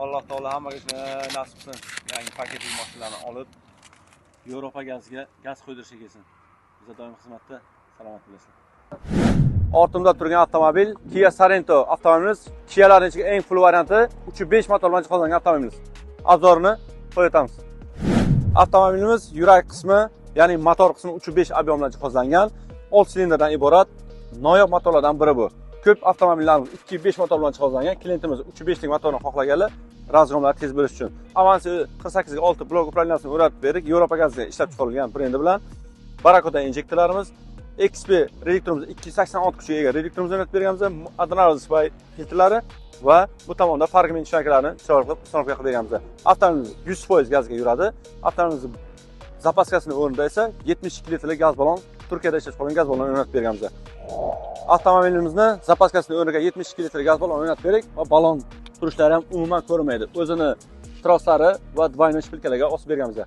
Alloh taolo hammaga nasib qilsin. Yangi paketli mashinalarni olib, Yevropa gaziga gaz qo'ydirishga kelsin. Biz doim xizmatda, salomat bo'lasizlar. Ortimda turgan avtomobil Kia Sorento avtomobilimiz. Kialarning ichida eng full varianti, 3.5 motor bilan jihozlangan avtomobilimiz. Обзор ini qo'yatamiz. Avtomobilimiz yurak qismi, ya'ni motor qismi 3.5 объем bilan jihozlangan, 6 silindrdan iborat noyob motorlardan biri bu. Ko'p avtomobillarimiz 2.5 motor bilan jihozlangan. Klientimiz 3.5 lik motorni xohlaganlar, разгон lar tez bo'lishi uchun. Avansi 48 ga 6 blok управления sini o'rnatib berdik. Yevropa gaziga ishlab chiqarilgan brendi bilan. Barracuda injektorlarimiz, XP reduktorimiz 286 kuchga ega reduktorimizni o'rnatib berganmiz. Adrenal filtrlari va bu tomonda фаргмин шланг larini chiroyli qilib установка qilib berganmiz. Avtomobilimiz 100% gazga yuradi. Avtomobilimiz запаска sini o'rnida esa 72 litrlik gaz balon, Turkiyada ishlab chiqarilgan gaz balonni o'rnatib berganmiz. Avtomobilimizni запаска sini o'rniga 72 litrlik gaz balon o'rnatib berdik va balon turishlari ham umuman ko'rinmaydi. O'zini troslari va двойной шпилька larga osib berganmiz.